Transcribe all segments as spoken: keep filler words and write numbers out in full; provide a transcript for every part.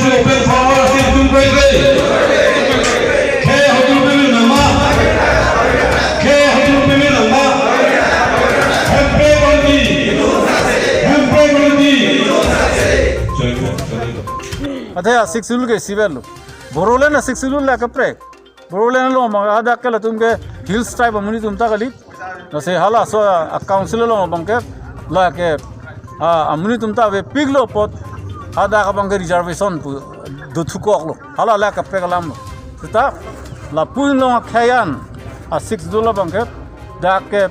Open for all, six June koi koi. Khei hotu peme nangma. Khei hotu peme nangma. Hemprek Committee. Hemprek Committee. Athe a six June ke sivel lo. Bodoland a six June la kaprek. Bodoland along abang hadak ke latum ke Hills Tribe amonit atum ta kali. Lasi halaso a council along abang ke la ke, ah, amonit atum ta avepiklo apot hadak abang ke reservation pu dothukoklo. Hala la kaprek alam lo. Seta lapu Inglong akhei an a six June abang ke dak ke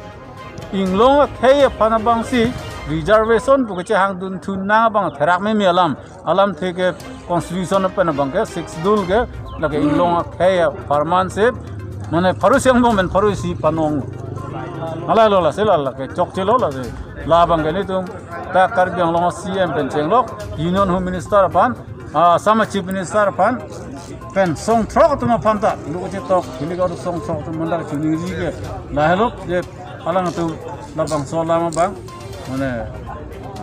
Inglong akhei aphan abangsi reservation pu kechehangdunthu nang abang therak meme alam. Alamthe ke constitution pen abang ke six June ke lake Inglong akhei apharman si mane pharo isi angbong pen pharo isi panong. Hala lo, lasi la lake chokchelo lasi. La abang ke nelitum ta Karbi Anglong C M pen chenglok, Union Home Minister aphan, ah, Assam Chief Minister aphan, pen songthrok atum aphan ta lo chetok, hilik aru songthrok atum mandar chuningri ke lahelo je alangtum labangso alam abang mane,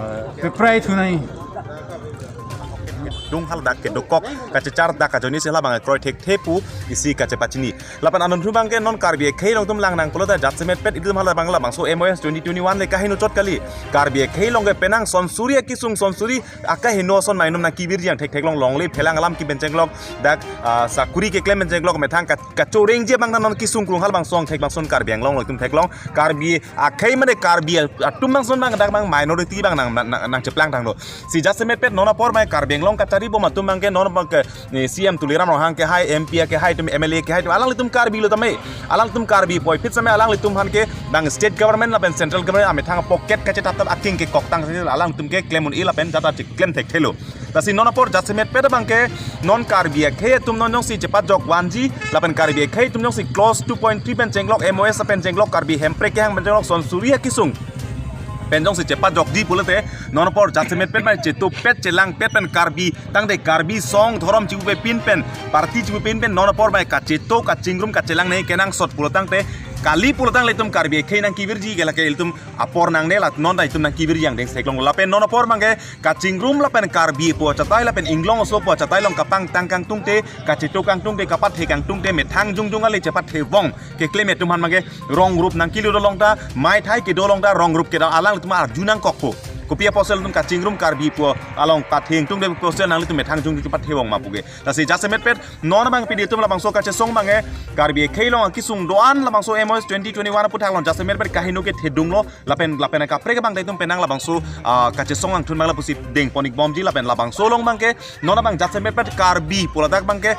eh, peprai thunai. Dung haladak ke dokok kachechar dak ajoine si labang kroi thekthe pu isi kachepachini. Lapen anonhu abang ke non Karbi akhei along atum lang nang pulo ta jasemet pet itum halabang labangso M O S twenty twenty-one le kaheno chot kali. Karbi akhei along ke penang sonsuri akisung sonsuri akaheno ason mainom nangkevirji angthektheklong longle phelang alam kipen chenglok dak, ah, sakuri keklem pen chenglok methang ka kachorengji abang non kisung krung halabangso angthek bangson Karbi Anglong along itum theklong. Karbi akhei mane Karbi atum bangson abang dak abang minority abang nang, nang, nang, nangcheplang thanglo. Si jasemet pet non apor mai Karbi Anglong kachari bom atum abang ke non abang ke ni C M Tuliram Ronghang ke hai, M P ke hai, itum M L A ke hai, itum alanglitum Karbi lo tame. Alanglitum Karbi puvoiphit same alanglitum aphan ke bang state government lapen central government amethang pocket kachetaptap aking ke koktang si alanglitum ke klem un-e lapen jata chiklem thekthelo. Lasi non apor jasemet pet abang ke non Karbi akhei atum non jongsi chepajok vanji lapen Karbi akhei atum jongsi clause two point three pen chenglok M O S pen chenglok Karbi Hemprek kehang pen chenglok sonsuri akisung pen jongsi chepajokji pulote non apor jasemet pet mai cheto pet chelang pet pen Karbi tangte Karbi song dhorom chibupepin pen party chibupepin pen non apor mai kacheto kachingrum kachelang ne kenangsot pulo tangte kali pulo tangte itum Karbi akhei nangkevirji ke lake itum apor nangne la non ta itum nangkevirji angdeng theklong lapen non apor abang ke kachingrum lapen Karbi pu achatai lapen Inglong aso pu achatai along kapangtang kangtungte, kacheto kangtungte, kapathe kangtungte, methang jongjong ale chepathe vong keklem atum aphan abang ke rong rup nangkilo dolong ta, maithai kedo along ta, rong rup kedo alanglitum arju nangkokpo. Kopi apotsi ilitum kachingrum Karbi pu along pathe ingtungte pu apotsi nanglitum methang jongjong chepathe vong ma pu ke. Lasi jasemet pet non abang pidi itum labangso kachesong abang ke Karbi akhei along akisung do-an labangso M O S twenty twenty-one aputhak along jasemet pet kaheno ke thedunglo lapen lapen kaprek abang ta itum penang labangso, ah, kachesong angthun abang lapusi dengpon-ik bomji lapen labangso along abang ke non abang jasemet pet Karbi pu ladak abang ke